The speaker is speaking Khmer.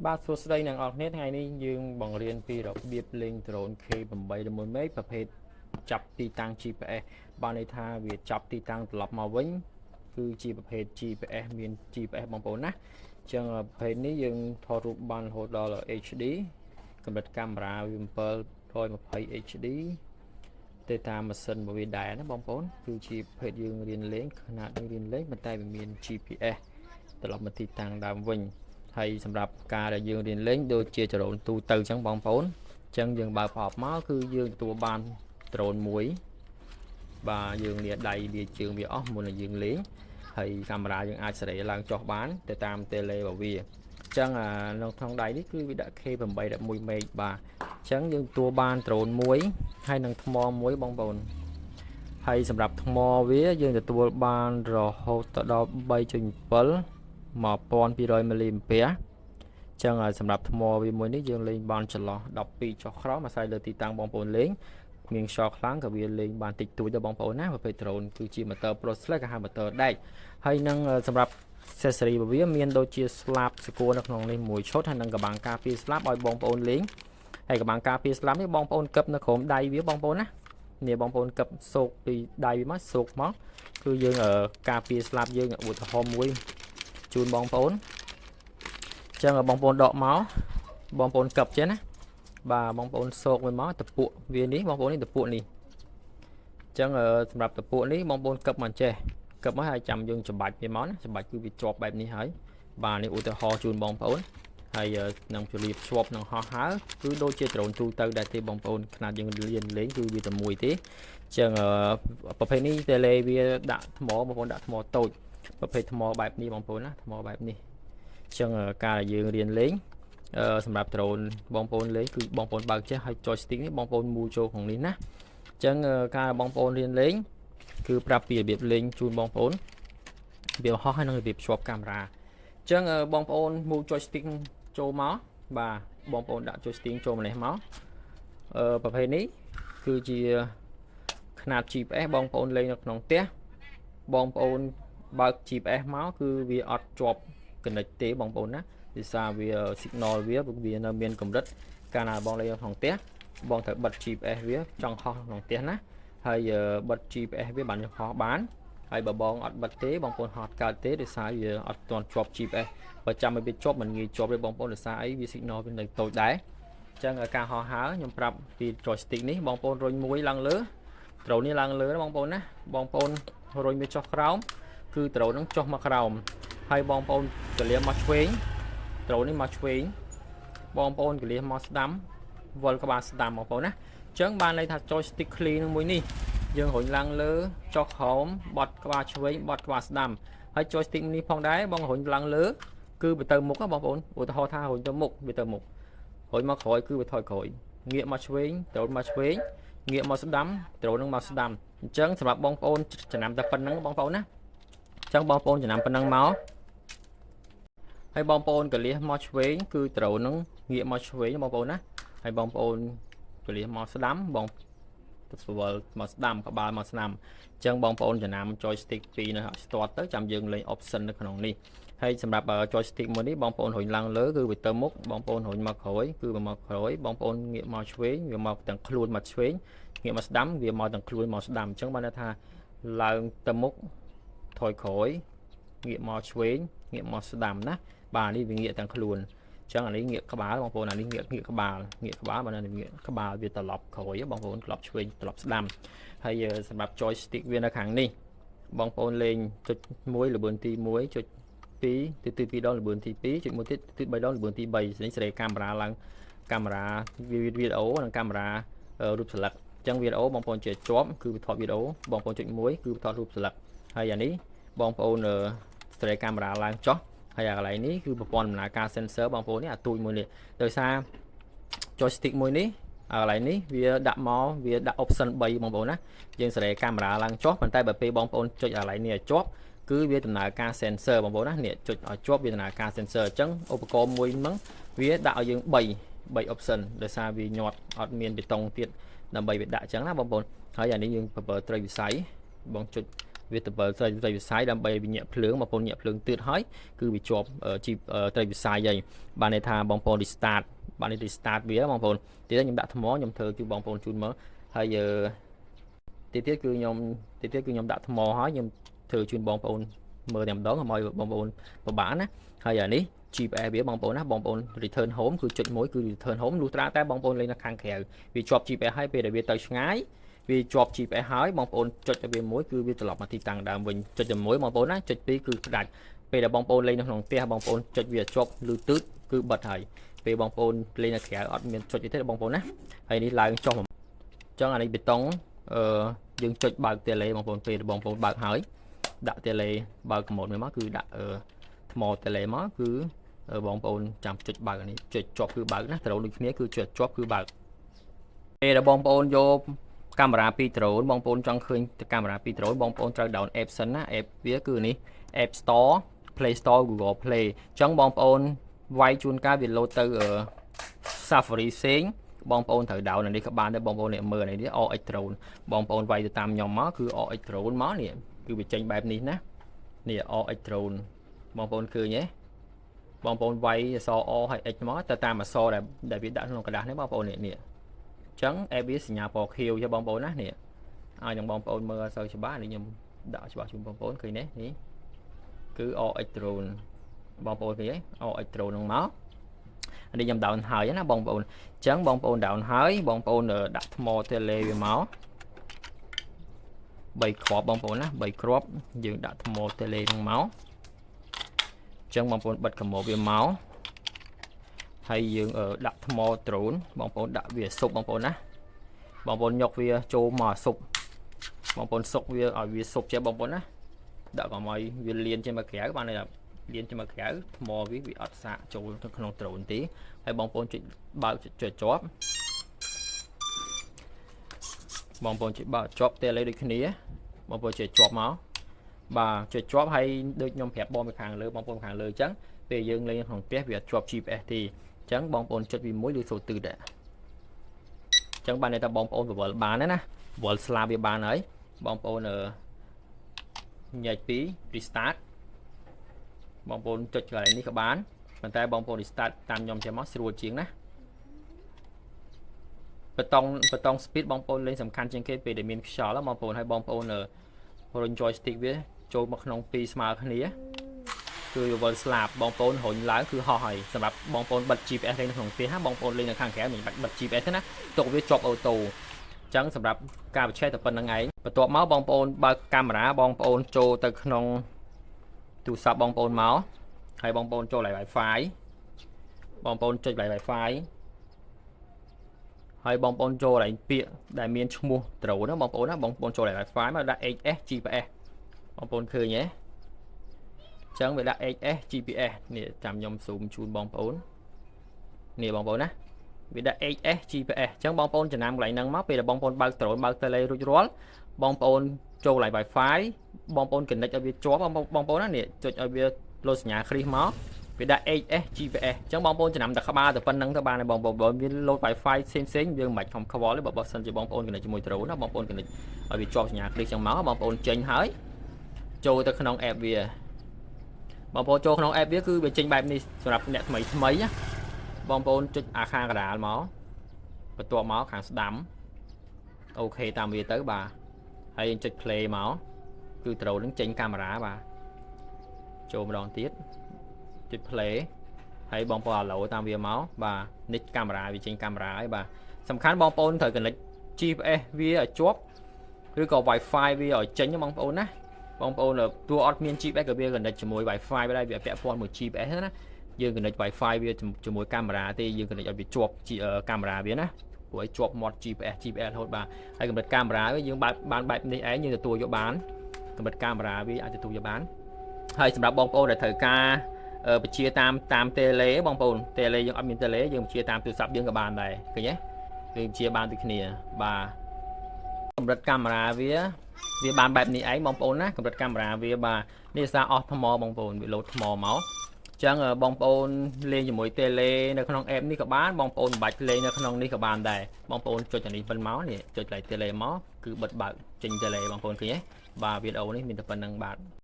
បាទសួស្តីអ្នកនរគ្នាថ្ងៃនេះយើងបង្រៀនពីរបៀបលេង drone K811 Max ប្រភេទចាប់ទីតាំង GPS បានន័យថាវាចាប់ទីតាំងត្រឡប់មកវិញគឺជាប្រភេទ GPS មាន GPS បងប្អូនណាអញ្ចឹងប្រភេទនេះយើងថតរូបបានរហូតដល់ HD កម្រិតកាមេរ៉ាវា720 HD ទៅតាមម៉ាស៊ីនរបស់វាដែរណាបងប្អូនគឺជាប្រភេទយើងរៀនលេងຂະຫນាតយើងរៀនលេងប៉ុន្តែវាមាន GPS ត្រឡប់មកទីតាំងដើមវិញហើយសម្រាប់ការដែលយើងរៀនលេងដូចជាចរោនទូទៅអញ្ចឹងបងប្អូនអញ្ចឹងយើងបើកប្រអប់មកគឺយើងទទួលបានដ្រូនមួយបាទយើងលាដៃលាជើងវាអស់មុននឹងយើងលេងហើយកាមេរ៉ាយើងអាចសេរីឡើងចុះបានទៅតាម tele របស់វាអញ្ចឹងអានៅក្នុងដៃនេះគឺវាដាក់ K811 Max បាទអញ្ចឹងយើងទទួលបានដ្រូនមួយហើយនឹងថ្មមួយបងប្អូនហើយសម្រាប់ថ្មវាយើងទទួលបានរហូតទៅដល់3.7 1200មីលីអាំពែចឹងសម្រាប់ថ្មវាមួយនេះយើងលេងបានចន្លោះ12ចុះក្រោមអាស្រ័យលើទីតាំងបងប្អូនលេងមានខ្យល់ខ្លាំងក៏វាលេងបានតិចតួចដែរបងប្អូនណាប្រភេទ drone គឺជា motor brushless ក៏ហៅ motor ដែកហើយនឹងសម្រាប់ accessory របស់វាមានដូចជាស្លាបសកួរនៅក្នុងនេះមួយឈុតហើយនឹងកបាំងការពារស្លាបឲ្យបងប្អូនលេងហើយកបាំងការពារស្លាបនេះបងប្អូនកឹបនៅក្រោមដៃវាបងប្អូនណានេះបងប្អូនកឹបសោកពីដៃវាមកសោកមកគឺយើងការពារស្លាបយើងឧទាហរណ៍មួយជូនបងប្អូនអញ្ចឹងបងប្អូនដកមកបងប្អូនកឹបចេះណាបាទបងប្អូនសោកវាមកតពួកវានេះបងប្អូននេះតពួកនេះអញ្ចឹងសម្រាប់តពួកនេះបងប្អូនកឹបមកចេះកឹបមកហើយចាំយើងច្បាច់វាមកណាច្បាច់គឺវាជាប់បែបនេះហើយបាទនេះឧទាហរណ៍ជូនបងប្អូនហើយនឹងជលាបជាប់នឹងហោះហើរគឺដូចជាដ្រូនទូទៅដែរទេបងប្អូនខ្នាតយើងលៀនលេងគឺវាតែមួយទេអញ្ចឹងប្រភេទនេះ tele វាដាក់ថ្មបងប្អូនដាក់ថ្មតូចប្រភេទថ្មបែបនេះបងប្អូនណាថ្មបែបនេះអញ្ចឹងការដែលយើងរៀនលេងអឺសម្រាប់ដ្រូនបងប្អូនលេងគឺបងប្អូនបើកចេះហើយ joystick នេះបងប្អូនមូចូលក្នុងនេះណាអញ្ចឹងការបងប្អូនរៀនលេងគឺប្រាប់ពីរបៀបលេងជូនបងប្អូនរបៀបហោះហើយនិងរបៀបភ្ជាប់កាមេរ៉ាអញ្ចឹងបងប្អូនមូ joystick ចូលមកបាទបងប្អូនដាក់ joystick ចូលម្លេះមកអឺប្រភេទនេះគឺជាຂະຫນាត GPS បងប្អូនលេងនៅក្នុងផ្ទះបងប្អូនបើក GPS មកគឺវាអត់ជាប់ connect ទេបងប្អូនណាដោយសារវា signal វាវានៅមានកម្រិតកាលណាបងលេងនៅក្នុងផ្ទះបងត្រូវបិទ GPS វាចង់ហោះក្នុងផ្ទះណាហើយបិទ GPS វាបានហោះបានហើយបើបងអត់បិទទេបងប្អូនហោះកើតទេដោយសារវាអត់ទាន់ជាប់ GPS បើចាំឲ្យវាជាប់មិនងាយជាប់ទេបងប្អូនដោយសារអីវា signal វានៅតូចដែរអញ្ចឹងការហោះហើរខ្ញុំប្រាប់ពី joystick នេះបងប្អូនរុញមួយឡើងលើត្រូននេះឡើងលើណាបងប្អូនណាបងប្អូនរុញវាចុះក្រោមគឺត្រូននឹងចុះមកក្រោមហើយបងប្អូនកលៀមកឆ្វេងត្រូននេះមកឆ្វេងបងប្អូនកលៀមកស្ដាំវិលក្បាលស្ដាំបងប្អូនណាអញ្ចឹងបានន័យថា joystick clean នឹងមួយនេះយើងរុញឡើងលើចុះក្រោមបត់ក្បាលឆ្វេងបត់ក្បាលស្ដាំហើយ joystick នេះផងដែរបងរុញឡើងលើគឺវាទៅមុខបងប្អូនឧទាហរណ៍ថារុញទៅមុខវាទៅមុខរុញមកក្រោយគឺវាថយក្រោយងាកមកឆ្វេងត្រូនមកឆ្វេងងាកមកស្ដាំត្រូននឹងមកស្ដាំអញ្ចឹងសម្រាប់បងប្អូនចំណាំតែប៉ុណ្្នឹងបងប្អូនណាអញ្ចឹងបងប្អូនចំណាំប៉ុណ្្នឹងមកហើយបងប្អូនកលៀសមកឆ្វេងគឺត្រូននឹងងាកមកឆ្វេងបងប្អូនណាហើយបងប្អូនកលៀសមកស្ដាំបងទៅស្វល់មកស្ដាំក្បាលមកស្ដាំអញ្ចឹងបងប្អូនចំណាំ joystick ពីរនៅឲ្យស្ទាត់ទៅចាំយើងលេង option នៅក្នុងនេះហើយសម្រាប់ joystick មួយនេះបងប្អូនរុញឡើងលើគឺវាទៅមុខបងប្អូនរុញមកក្រោយគឺវាមកក្រោយបងប្អូនងាកមកឆ្វេងវាមកទាំងខ្លួនមកឆ្វេងងាកមកស្ដាំវាមកទាំងខ្លួនមកស្ដាំអញ្ចឹងបានថាឡើងទៅមុខថយក្រោយងាកមកឆ្វេងងាកមកស្ដាំណាបាទនេះវាងាកទាំងខ្លួនអញ្ចឹងអានេះងាកក្បាលបងប្អូនអានេះងាកងាកក្បាលងាកក្បាលបាទនេះងាកក្បាលវាត្រឡប់ក្រោយបងប្អូនត្រឡប់ឆ្វេងត្រឡប់ស្ដាំហើយសម្រាប់ joystick វានៅខាងនេះបងប្អូនលេងចុច1ល្បឿនទី1ចុច2ទៅទី2ដងល្បឿនទី2ចុច1ទៀតទី3ដងល្បឿនទី3នេះសេរីកាមេរ៉ាឡើងកាមេរ៉ាវីដេអូនិងកាមេរ៉ារូបស្លឹកអញ្ចឹងវីដេអូបងប្អូនជាជាប់គឺថតវីដេអូបងប្អូនចុច1គឺថតរូបស្លឹកហើយអានេះបងប្អូនសេរីកាមេរ៉ាឡើងចុះហើយអាកន្លែងនេះគឺប្រព័ន្ធដំណើរការ sensor បងប្អូននេះអាទូចមួយនេះដោយសារ joystick មួយនេះអាកន្លែងនេះវាដាក់មកវាដាក់ option 3បងប្អូនណាយើងសេរីកាមេរ៉ាឡើងចុះប៉ុន្តែបើពេលបងប្អូនចុចអាកន្លែងនេះឲ្យជាប់គឺវាដំណើរការ sensor បងប្អូនណានេះចុចឲ្យជាប់វាដំណើរការ sensor អញ្ចឹងឧបករណ៍មួយហ្នឹងវាដាក់ឲ្យយើង3 option ដោយសារវាញាត់អត់មានបេតុងទៀតដើម្បីវាដាក់អញ្ចឹងណាបងប្អូនហើយអានេះយើងប្រើត្រីវិស័យបងចុច វាទៅបើត្រីត្រីវិស័យដើម្បីវាញាក់ភ្លើងបងប្អូនញាក់ភ្លើងទឿតហើយគឺវាជាប់ជីត្រីវិស័យហើយបានន័យថាបងប្អូន restart បាននេះ restart វាបងប្អូនទៀតខ្ញុំដាក់ថ្មខ្ញុំធ្វើជូនបងប្អូនជូនមើលហើយទីទៀតគឺខ្ញុំទីទៀតគឺខ្ញុំដាក់ថ្មហើយខ្ញុំធ្វើជូនបងប្អូនមើលតែម្ដងកុំឲ្យបងប្អូនពិបាកណាហើយអានេះ GPS វាបងប្អូនណាបងប្អូន return home គឺចុចមួយគឺ return home លុះត្រាតែបងប្អូនលេងនៅខាងក្រៅវាជាប់ GPS ហើយពេលដែលវាទៅឆ្ងាយវាជាប់ GPS ហើយបងប្អូនចុចឲ្យវាមួយគឺវាត្រឡប់មកទីតាំងដើមវិញចុចតែមួយបងប្អូនណាចុចពីរគឺផ្ដាច់ពេលដែលបងប្អូនលេងនៅក្នុងផ្ទះបងប្អូនចុចវាជាប់ឬទឺតគឺបិទហើយពេលបងប្អូនលេងនៅក្រៅអត់មានចុចទេបងប្អូនណាហើយនេះឡើងចុះអញ្ចឹងអានេះបេតុងអឺយើងចុចបើក tele បងប្អូនពេលបងប្អូនបើកហើយដាក់ tele បើកកាម៉ូតមួយមកគឺដាក់អឺថ្ម tele មកគឺបងប្អូនចាំចុចបើកនេះចុចជាប់គឺបើកណាត្រូវដូចគ្នាគឺចុចជាប់គឺបើកពេលដែលបងប្អូនយកកាមេរ៉ាពី drone បងប្អូនចង់ឃើញកាមេរ៉ាពី drone បងប្អូនត្រូវ down app សិនណា app វាគឺនេះ App Store, Play Store, Google Play អញ្ចឹងបងប្អូនវាយជួនកាលវាលោតទៅ Safari ផ្សេងបងប្អូនត្រូវ down អានេះក៏បានដែរបងប្អូននេះមើលនេះ RX drone បងប្អូនវាយទៅតាមខ្ញុំមកគឺ RX drone មកនេះគឺវាចេញបែបនេះណានេះ RX drone បងប្អូនឃើញទេបងប្អូនវាយអក្សរ O ហើយ X មកទៅតាមអក្សរដែលដែលវាដាក់ក្នុងក្រដាសនេះបងប្អូននេះនេះអញ្ចឹង app វាសញ្ញាពណ៌ខៀវចុះបងប្អូនណានេះឲ្យនឹងបងប្អូនមើលអត់សូវច្បាស់នេះខ្ញុំដាក់ច្បាស់ជូនបងប្អូនឃើញទេនេះគឺ RX drone បងប្អូនឃើញទេ RX drone ហ្នឹងមកនេះខ្ញុំ down ហើយណាបងប្អូនអញ្ចឹងបងប្អូន down ហើយបងប្អូនដាក់ថ្ម tele វាមក3គ្រាប់បងប្អូនណា3គ្រាប់យើងដាក់ថ្ម tele ហ្នឹងមកអញ្ចឹងបងប្អូនបិទកាម៉ូវាមកហើយយើងដាក់ថ្ម drone បងប្អូនដាក់វាស៊ុបបងប្អូនណាបងប្អូនញុកវាចូលមកស៊ុបបងប្អូនសុកវាឲ្យវាស៊ុបចេះបងប្អូនណាដាក់កុំឲ្យវាលៀនចេញមកក្រៅបានន័យថាលៀនចេញមកក្រៅថ្មវាវាអត់សាកចូលទៅក្នុង drone ទេហើយបងប្អូនចុចបើកចុចជាប់បងប្អូនចុចបើកជាប់ tele ដូចគ្នាបងប្អូនចុចជាប់មកបាទចុចជាប់ហើយដូចខ្ញុំប្រាប់បងពីខាងលើបងប្អូនខាងលើអញ្ចឹងពេលយើងលេងក្នុងផ្ទះវាអត់ជាប់ GPS ទេអញ្ចឹងបងប្អូនចុចវាមួយឬសូទឺដែរអញ្ចឹងបានន័យថាបងប្អូនពវល់បានណាវល់ស្លាបវាបានហើយបងប្អូនអឺញែកពី restart បងប្អូនចុចកន្លែងនេះក៏បានប៉ុន្តែបងប្អូន restart តាមខ្ញុំចេះមកស្រួលជាងណាបតង់បតង់ speed បងប្អូនលេងសំខាន់ជាងគេពេលដែលមានខ្យល់បងប្អូនហើយបងប្អូនរុញ joystick វាចូលមកក្នុងពីរស្មើគ្នាគឺវល់ស្លាបបងប្អូនរុញឡើងគឺហោះហើយសម្រាប់បងប្អូនបិទ GPS លេងនៅក្នុងផ្ទះបងប្អូនលេងនៅខាងក្រៅមិនបាច់បិទ GPS ទេណាទុកវាជាប់ auto ចឹងសម្រាប់ការបច្ចេកតែប៉ុណ្្នឹងឯងបន្ទាប់មកបងប្អូនបើកកាមេរ៉ាបងប្អូនចូលទៅក្នុងទូរស័ព្ទបងប្អូនមកហើយបងប្អូនចូល Wi-Fi បងប្អូនចុច Wi-Fi ហើយបងប្អូនចូលកន្លែងពាក្យដែលមានឈ្មោះត្រូវណាបងប្អូនណាបងប្អូនចូល Wi-Fi មកដាក់ HS GPS បងប្អូនឃើញទេអញ្ចឹងវាដាក់ HS GPS នេះចាំខ្ញុំ zoom ជូនបងប្អូននេះបងប្អូនណាវាដាក់ HS GPS អញ្ចឹងបងប្អូនចំណាំកន្លែងហ្នឹងមកពេលដែលបងប្អូនបើក drone បើក tele រួចរាល់បងប្អូនចូលកន្លែង Wi-Fi បងប្អូន connect ឲ្យវាជាប់បងប្អូនណានេះចុចឲ្យវាលោតសញ្ញាគ្រីសមកវាដាក់ HS GPS អញ្ចឹងបងប្អូនចំណាំតែក្បាលតែប៉ុណ្្នឹងទៅបានហើយបងប្អូនបើមានលោត Wi-Fi ផ្សេងផ្សេងយើងមិនបាច់ខំខ្វល់ទេបើបើសិនជាបងប្អូន connect ជាមួយ drone ណាបងប្អូន connect ឲ្យវាជាប់សញ្ញាគ្រីសអញ្ចឹងមកបងប្អូនចេញហើយចូលទៅក្នុង app វាបងប្អូនចូលក្នុង app វាគឺវាចេញបែបនេះសម្រាប់អ្នកថ្មីថ្មីណាបងប្អូនចុចអាខាងកដាលមកបន្ទាប់មកខាងស្ដាំ OK តាមវាទៅបាទហើយយើងចុច play មកគឺត្រូវនឹងចេញកាមេរ៉ាបាទចូលម្ដងទៀតចុច play ហើយបងប្អូន allow តាមវាមកបាទនេះកាមេរ៉ាវាចេញកាមេរ៉ាហើយបាទសំខាន់បងប្អូនត្រូវ connect GPS វាឲ្យជាប់ឬក៏ Wi-Fi វាឲ្យចេញបងប្អូនណាបងប្អូនទោះអត់មាន GPS ក៏វា connect ជាមួយ Wi-Fi ដែរវាពាក់ព័ន្ធមួយ GPS ណាយើង connect Wi-Fi វាជាមួយកាមេរ៉ាទេយើង connect ឲ្យវាជាប់កាមេរ៉ាវាណាព្រោះឲ្យជាប់មាត់ GPS GPS រហូតបាទហើយកម្រិតកាមេរ៉ាវាយើងបើកបានបែបនេះឯងយើងទទួលយកបានកម្រិតកាមេរ៉ាវាអាចទទួលយកបានហើយសម្រាប់បងប្អូនដែលត្រូវការបញ្ជាតាមតាម tele បងប្អូន tele យើងអត់មាន tele យើងបញ្ជាតាមទូរស័ព្ទយើងក៏បានដែរឃើញទេយើងបញ្ជាបានដូចគ្នាបាទកម្រិតកាមេរ៉ាវាវាបានបែបនេះឯងបងប្អូនណាកម្រិតកាមេរ៉ាវាបាទនេះសារអស់ថ្មបងប្អូនវាលោតថ្មមកអញ្ ចឹងបងប្អូនលេងជាមួយ tele នៅក្នុង app នេះក៏បានបងប្អូនមិនបាច់លេងនៅក្នុងនេះក៏បានដែរបងប្អូនចុចអានេះប៉ុនមកនេះចុចកន្លែង tele មកគឺបិទបើកចេញ tele បងប្អូនឃើញទេបាទវីដេអូនេះមានតែប៉ុណ្្នឹងបាទ។